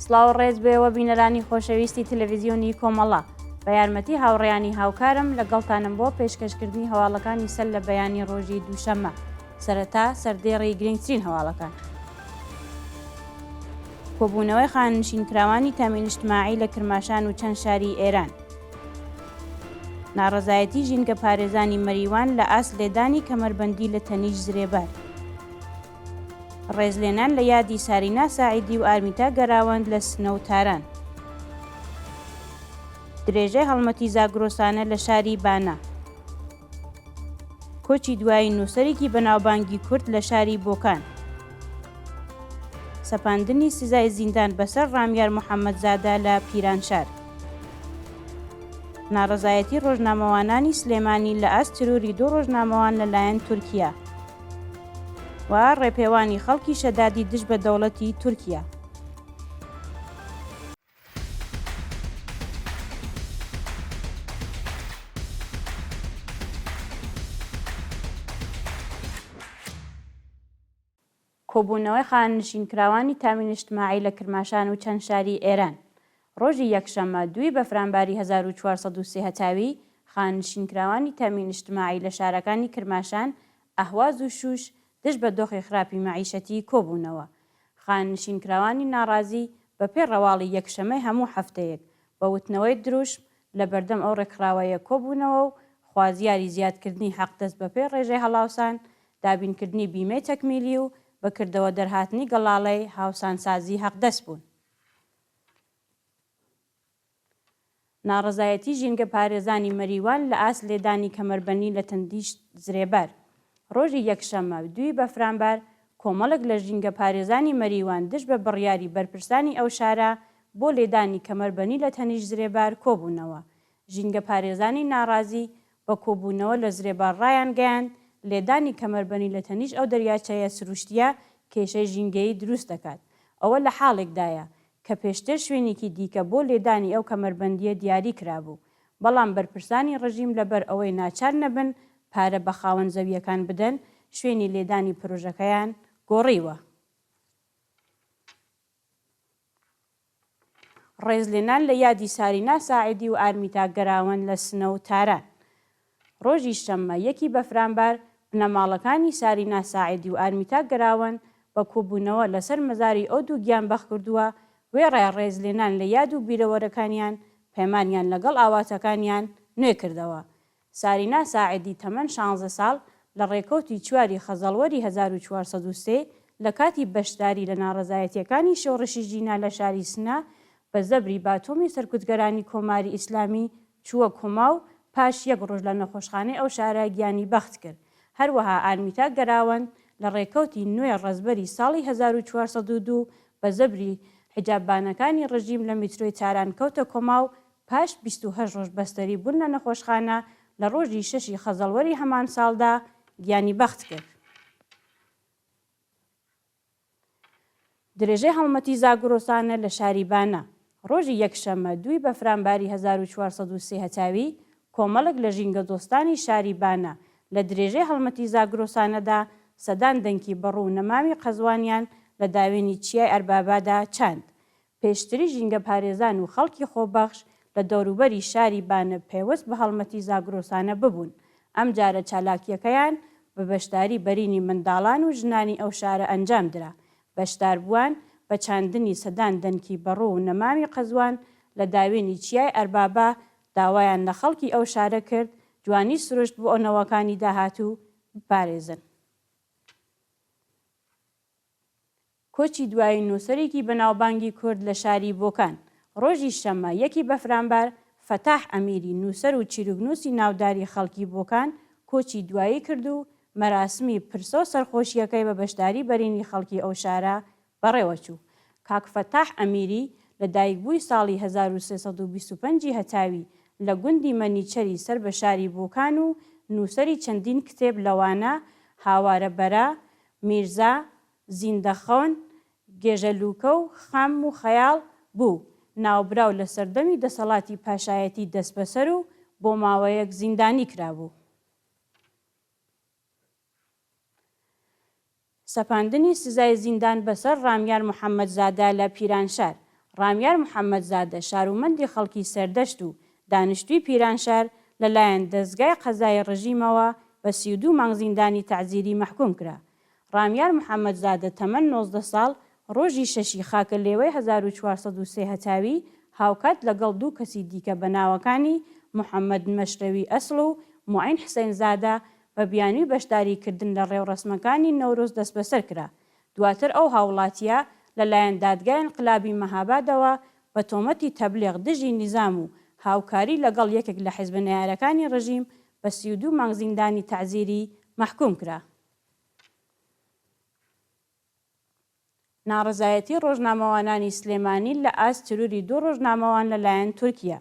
سڵاو و ڕێز بۆ ئێوە بینەرانی خۆشەویستی تەلەڤیزیۆنی کۆمەڵە. بە یارمەتی هاوڕێیانی هاوکارم لەگەڵتانم بۆ پێشکەشکردنی هەواڵەکانی سەر لە بەیانی ڕۆژی دووشەممە. سەرەتا سەردێڕی گرنگترین هەواڵەکان. کۆبوونەوەی خانەنشینکراوانی تامین اجتماعی لە کرماشان و چەند شاری ئێران. ناڕەزایەتی ژینگەپارێزانی مەریوان لە ئاست لێدانی کەمەربەندی لە تەنیشت زرێبار. ڕێزلێنان لە یادی سارینا ساعیدی و ئارمیتا گەراوەند لە سنە و تاران. درێژەی هەڵمەتی زاگرۆسانە لە شاری بانە. کۆچی دوایی نووسەرێکی بەناوبانگی کورد لە شاری بۆکان. سەپاندنی سزای زیندان بەسەر ڕامیار محەممەدزادە لە پیرانشار. ناڕەزایەتی ڕۆژنامەوانانی سلێمانی لە ئاست ترۆری دوو ڕۆژنامەوان لەلایەن تورکیا و ڕێپێوانی خەڵکی شەدادی دژ بە دەوڵەتی تورکیا. کۆبوونەوەی خانەنشینکراوانی تامین اجتماعی لە کرماشان و چەند شاری ئێران ڕۆژی یەکشەممە دووی بەفرانباری 1403 هەتاوی، خانەنشینکراوانی تامین اجتماعی لە شارەکانی کرماشان، ئەهواز و شوش دژ بە دۆخی خراپی مەعیشەتی کۆبوونەوە. خانەنشینکراوانی ناڕازی بە پێی ڕەواڵی یەکشەمەی هەموو هەفتەیەک بە وتنەوەی دروشم لە بەردەم ئەو ڕێکخراوەیە کۆبوونەوە و خوازیاری زیادکردنی حەقدەست بە پێی ڕێژەی هەڵاوسان، دابینکردنی بیمەی تەکمیلی و بە کردەوە دەرهاتنی گەڵاڵەی هاوسانسازی حەقدەست بوون. ناڕەزایەتی ژینگەپارێزانی مەریوان لە ئاست لێدانی کەمەربەنی لە تەندیشت زرێبار ڕۆژی یەکشەممە دووی بەفرانبار کۆمەڵێک لە ژینگەپارێزانی مەریوان دژ بە بڕیاری بەرپرسانی ئەو شارە بۆ لێدانی کەمەربەنی لە تەنیشت زرێبار کۆبوونەوە. ژینگەپارێزانی ناڕازی بە کۆبوونەوە لە زرێبار ڕایانگەیاند، لێدانی کەمەربەنی لە تەنیشت ئەو دەریاچەیە سروشتییە کێشەی ژینگەیی دروست دەکات. ئەوە لە حاڵێکدایە کە پێشتر شوێنێکی دیکە بۆ لێدانی ئەو کەمەربەندییە دیاری کرابوو، بەڵام بەرپرسانی ڕژیم لەبەر ئەوەی ناچار نەبن پارە بە خاوەن زەوییەکان بدەن، شوێنی لێدانی پرۆژەکەیان گۆڕیوە. ڕێزلێنان لە یادی سارینا ساعدی و ئارمیتا گەراوەند لە سنە و تاران. ڕۆژی شەممە یەکی بەفرانبار، بنەماڵەکانی سارینا ساعدی و ئارمیتا گەراوەند بە کۆبوونەوە لەسەر مەزاری ئەو دوو گیانبەختکردووە، وێڕای ڕێزلێنان لە یاد و بیرەوەرەکانیان، پەیمانیان لەگەڵ ئاواتەکانیان نوێ کردەوە. سارینا ساعدی تەمەن شانزە ساڵ لە ڕێکەوتی چواری خەزەڵوەری 1403 لە کاتی بەشداری لە ناڕەزایەتییەکانی شۆڕشی ژینا لە شاری سنە بە زەبری باتۆمی سەرکوتگەرانی کۆماری ئیسلامی چووە کۆما و پاش یەک ڕۆژ لە نەخۆشخانەی ئەو شارە گیانی بەخت کرد. هەروەها ئارمیتا گەراوەند لە ڕێکەوتی نۆی ڕەزبەری ساڵی 1402 بە زەبری حیجاببانەکانی ڕژیم لە میترۆی تاران کەوتە کۆما و پاش 28 ڕۆژ بەستەری بوون لە نەخۆشخانە لە ڕۆژی شەشی خەزەڵوەری هەمان ساڵدا گیانی بەخت کرد. درێژەی هەڵمەتی زاگرۆسانە لە شاری بانە. ڕۆژی یەکشەممە دووی بەفرانباری 1403 هەتاوی، کۆمەڵێک لە ژینگەدۆستانی شاری بانە لە درێژەی هەڵمەتی زاگرۆسانەدا سەدان دەنکی بەڕوو و نەمامی قەزوانیان لە داوێنی چیای ئەربابادا چاند. پێشتریش ژینگەپارێزان و خەڵکی خۆبەخش لە دەوروبەری شاری بانە پەیوەست بە هەڵمەتی زاگرۆسانە ببوون، ئەمجارە چالاکییەکەیان بە بەشداری بەرینی منداڵان و ژنانی ئەو شارە ئەنجامدرا. بەشداربووان بە چاندنی سەدان دەنکی بەڕوو و نەمامی قەزوان لە داوێنی چیای ئەربابا داوایان لە خەڵکی ئەو شارە کرد جوانی سروشت بۆ نەوەکانی داهاتوو بپارێزن. کۆچی دوایی نووسەرێکی بەناوبانگی کورد لە شاری بۆکان، ڕۆژی شەممە یەکی بەفرانبار، فەتاح ئەمیری، نووسەر و چیروکنووسی ناوداری خەڵکی بۆکان کۆچی دوایی کرد و مەراسمی پرسە و سەرخۆشییەکەی بە بەشداری بەرینی خەڵکی ئەو شارە بەڕێوە چوو. کاک فەتاح ئەمیری لە دایکبووی ساڵی 1325 ی هەتاوی لە گوندی مەنیچەری سەر بە شاری بۆکان و نووسەری چەندین کتێب لەوانە هاوارە بەرە، میرزا، زیندەخەون، گێژەلووکە و خەم و خەیاڵ، بوو. ناوبراو لە سەردەمی دەسەڵاتی پاشایەتی دەستبەسەر و بۆ ماوەیەک زیندانی کرابوو. سەپاندنی سزای زیندان بەسەر ڕامیار محەممەدزادە لە پیرانشار. ڕامیار محەممەدزادە شارومەندی خەڵکی سەردەشت و دانیشتووی پیرانشار لە لایەن دەزگای قەزایی ڕژیمەوە بە 32 مانگ زیندانی تەعزیری مەحکووم کرا. ڕامیار محەممەدزادە تەمەن 19 ساڵ ڕۆژی شەشی خاکەلێوەی 1403 هەتاوی هاوکات لەگەڵ دوو کەسی دیکە بە ناوەکانی محەممەد مەشرەوی ئەسڵ و موعین حسەینزادە بە بیانووی بەشداری کردن لە ڕێوڕەسمەکانی نەورۆز دەستبەسەر کرا. دواتر ئەو هاووڵاتییە لە لایەن دادگای ئینقلابی مەهابادەوە بە تۆمەتی تەبلیغ دژی نیزام و هاوکاری لەگەڵ یەکێک لە حیزبە نەیارەکانی ڕژیم بە 32 مانگ زیندانی تەعزیری مەحکووم کرا. ناڕەزایەتی ڕۆژنامەوانانی سلێمانی لە ئاست تیرۆری دوو ڕۆژنامەوان لە لایەن تورکیا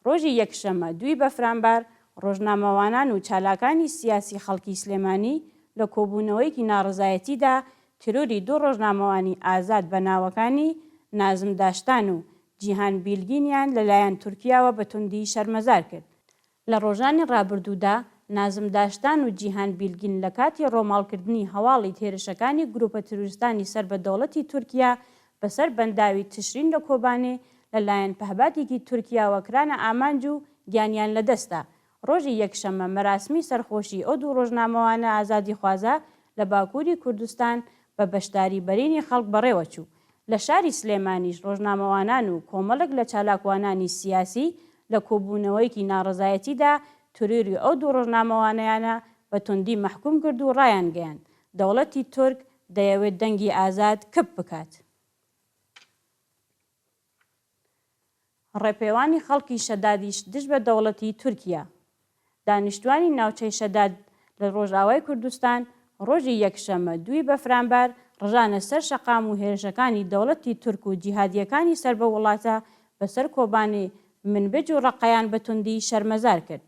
ڕۆژی یەکشەممە دووی بەفرانبار ڕۆژنامەوانان و چالاکانی سیاسی خەڵکی سلێمانی لە کۆبوونەوەیەکی ناڕەزایەتیدا تیرۆری دوو ڕۆژنامەوانی ئازاد بە ناوەکانی نازم داشتان و جیهان بیلگینیان لە لایەن تورکیاوە بە توندی شەرمەزار کرد. لە ڕۆژانی ڕابردوودا نازم داشتان و جیهان بیلگین لە کاتی ڕۆماڵکردنی هەواڵی هێرشەکانی گروپە تیرۆریستانی سەر بە دەوڵەتی تورکیا بە سەر بەنداوی تشرین لە کۆبانێ لە لایەن پەهبادێکی تورکیاوە کرانە ئامانج و گیانیان لەدەستدا. ڕۆژی یەکشەممە مەراسمی سەرخۆشی ئەو دوو ڕۆژنامەوانە ئازادیخوازە لە باکووری کوردستان بە بەشداری بەرینی خەڵک بەڕێوەچوو. لە شاری سلێمانیش ڕۆژنامەوانان و کۆمەڵێک لە چالاکوانانی سیاسی لە کۆبوونەوەیەکی ناڕەزایەتیدا ترۆری ئەو دوو ڕۆژنامەوانەیانە بە توندی مەحکوم کرد و ڕایانگەیاند، دەوڵەتی تورک دەیەوێت دەنگی ئازاد کپ بکات. ڕێپێوانی خەڵکی شەدادیش دژ بە دەوڵەتی تورکیا. دانیشتوانی ناوچەی شەداد لە ڕۆژئاوای کوردستان ڕۆژی یەکشەممە دووی بەفرانبار ڕژانە سەر شەقام و هێرشەکانی دەوڵەتی تورک و جیهادییەکانی سەر بەو وڵاتە بەسەر کۆبانێ، منبج و ڕەققەیان بە توندی شەرمەزار کرد.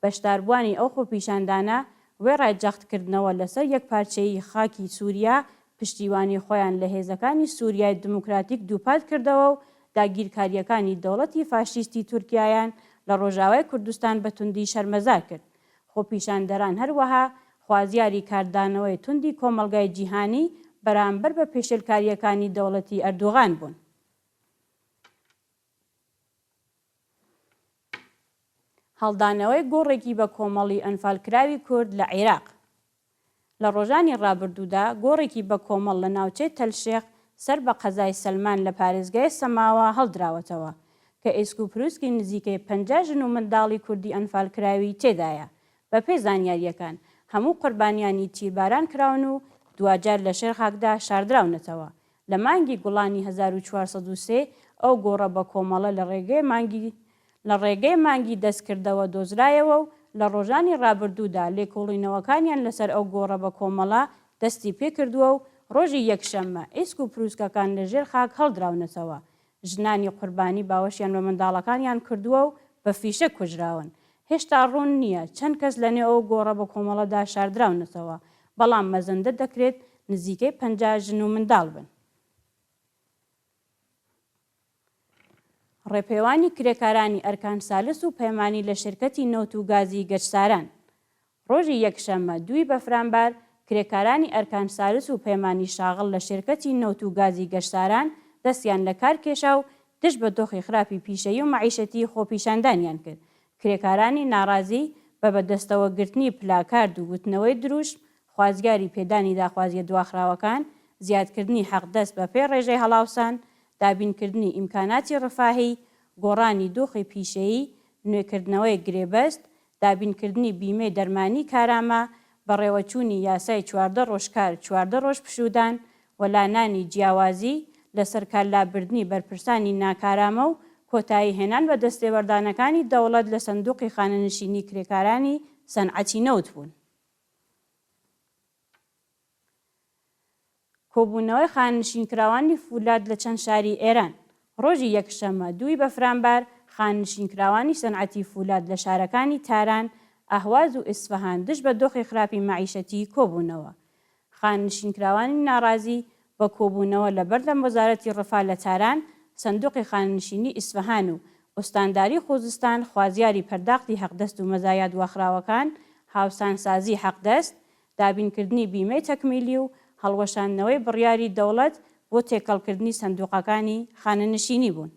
بەشداربووانی ئەو خۆپیشاندانە وێڕای جەختکردنەوە لەسەر یەکپارچەیی خاکی سووریا، پشتیوانی خۆیان لە هێزەکانی سووریای دموکراتیک دووپات کردەوە و داگیرکارییەکانی دەوڵەتی فاشیستی تورکیایان لە ڕۆژاوای کوردستان بە توندی شەرمەزار کرد. خۆپیشاندەران هەروەها خوازیاری کاردانەوەی توندی کۆمەڵگای جیهانی بەرامبەر بە پێشێلکارییەکانی دەوڵەتی ئەردوغان بوون. هەڵدانەوەی گۆڕێکی بە کۆمەڵی ئەنفالکراوی کورد لە عیراق لە ڕۆژانی ڕابردوودا گۆڕێکی بە کۆمەڵ لە ناوچەی تەل شێخ سەر بە قەزای سەلمان لە پارێزگای سەماوە هەڵدراوەتەوە کە ئێسک و پروسکی نزیکەی 50 ژن و منداڵی کوردی ئەنفالکراوی تێدایە. بەپێی زانیارییەکان هەموو قوربانیانی تیرباران کراون و دواجار لە ژێر خاکدا شاردراونەتەوە. لە مانگی گوڵانی 1403 ئەو گۆڕە بە کۆمەڵە لە ڕێگەی مانگی لە ڕێگەی مانگی دەستکردەوە دۆزرایەوە و لە ڕۆژانی ڕابردوودا لێکۆڵینەوەکانیان لەسەر ئەو گۆڕە بە کۆمەڵە دەستی پێکردووە و ڕۆژی یەکشەممە ئیسک و پروسکەکان لە ژێر خاک هەڵدراونەتەوە. ژنانی قوربانی باوەشیان بە منداڵەکانیان کردووە و بە فیشەک کوژراون. هێشتا ڕوون نییە چەند کەس لەنێو ئەو گۆڕە بە کۆمەڵەدا شاردراونەتەوە، بەڵام مەزەندە دەکرێت نزیکەی 50 ژن و منداڵ بن. ڕێپێوانی کرێکارانی ئەرکان سالس و پەیمانی لە شرکەتی نەوت و گازی گەچساران ڕۆژی یەکشەممە دووی بەفرانبار کرێکارانی ئەرکان سالس و پەیمانی شاغڵ لە شرکەتی نەوت و گازی گەچساران دەستیان لە کار کێشا و دژ بە دۆخی خراپی پیشەیی و مەعیشەتی خۆپیشاندانیان کرد کرێکارانی ناڕازی بە بەدەستەوە گرتنی پلاکارد و وتنەوەی دروشم خوازیاری پێدانی داخوازیە دواخراوەکان، زیادکردنی حەقدەست بەپێی ڕێژەی هەڵاوسان، دابینکردنی ئیمکاناتی ڕفاهی، گۆڕانی دۆخی پیشەیی، نوێکردنەوەی گرێبەست، دابینکردنی بیمەی دەرمانی کارامە، بەڕێوەچوونی یاسای 14 ڕۆژ کار 14 ڕۆژ پشوودان، وەلانانی جیاوازی، لەسەرکار لابردنی بەرپرسانی ناکارامە و کۆتایی هێنان بە دەستێوەردانەکانی دەوڵەت لە سندوقی خانەنشینی کرێکارانی سەنعەتی نەوت بوون. کۆبوونەوەی خانەنشینکراوانی فولاد لە چەند شاری ئێران ڕۆژی یەکشەممە دووی بەفرانبار خانەنشینکراوانی سەنعەتی فولاد لە شارەکانی تاران، ئەهواز و ئیسفەهان دژ بە دۆخی خراپی مەعیشەتی کۆبوونەوە. خانەنشینکراوانی ناڕازی بە کۆبوونەوە لە بەردەم وەزارەتی ڕفا لە تاران، سندوقی خانەنشینی ئیسفەهان و ئوستانداری خوزستان خوازیاری پەرداختی حەقدەست و مەزایا دواخراوەکان، هاوسانسازی حەقدەست، دابینکردنی بیمەی تەکمیلی و هەڵوەشاندنەوەی بڕیاری دەوڵەت بۆ. بۆ تێکەڵکردنی سندوقەکانی خانەنشینی بوون.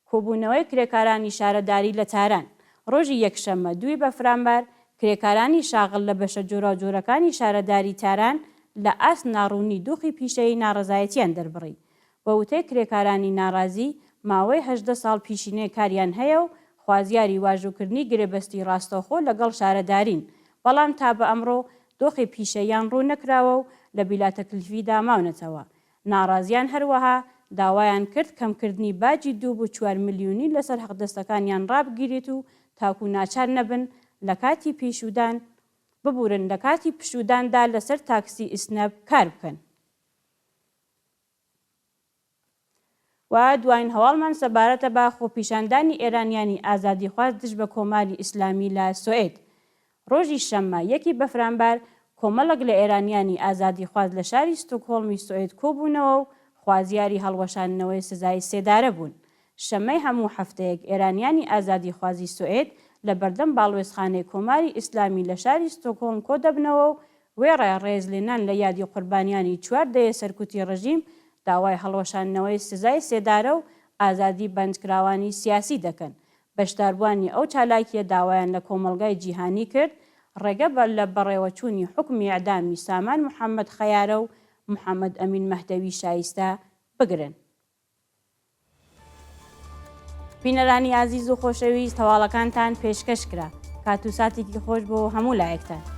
کۆبوونەوەی کرێکارانی شارەداری لە تاران ڕۆژی یەکشەممە دووی بەفرانبار، کرێکارانی شاغڵ لە بەشە جۆراوجۆرەکانی شارەداری تاران لە ئاست ناڕوونی دۆخی پیشەیی ناڕەزایەتیان دەربڕی. بە وتەی کرێکارانی ناڕازی، ماوەی 18 ساڵ پیشینەی کاریان هەیە و خوازیاری واژۆکردنی گرێبەستی ڕاستەوخۆ لەگەڵ شارەدارین، بەڵام تا بە ئەمڕۆ دۆخی پیشەییان ڕوون نەکراوە و لە بیلاتەکلیفیدا ماونەتەوە. ناڕازیان هەروەها داوایان کرد کەمکردنی باجی دوو بۆ چوار ملیونی لەسەر حەقدەستەکانیان ڕابگیرێت و تاکو ناچار نەبن لە کاتی پیشودان ببورن لە کاتی پشووداندا لەسەر تاکسی ئیسنەب کار بکەن. و دواین هەواڵمان سەبارەتە بە خۆپیشاندانی ئێرانیانی ئازادیخواز دژ بە کۆماری ئیسلامی لە سۆئێد. ڕۆژی شەممە یەکی بەفرانبار کۆمەڵێک لە ئێرانیانی ئازادیخواز لە شاری ستۆکهۆڵمی سوئێد کۆبوونەوە و خوازیاری هەڵوەشاندنەوەی سزای سێدارە بوون. شەممەی هەموو هەفتەیەک ئێرانیانی ئازادیخوازی سوئێد لە بەردەم باڵوێزخانەی کۆماری ئیسلامی لە شاری ستۆکهۆڵم کۆدەبنەوە و وێڕای ڕێزلێنان لە یادی قوربانیانی چوار دەیە سەرکوتی ڕژیم، داوای هەڵوەشاندنەوەی سزای سێدارە و ئازادی بەندکراوانی سیاسی دەکەن. بەشداربووانی ئەو چالاکییە داوایان لە کۆمەڵگای جیهانی کرد ڕێگە بە لە بەڕێوەچوونی حوکمی ئێعدامی سامان محەممەد خەیارە و محەممەد ئەمین مەهدەوی شایستە بگرن. بینەرانی ئازیز و خۆشەویست هەواڵەکانتان پێشکەش کرا. کات و ساتێکی خۆش بۆ هەموو لایەکتان.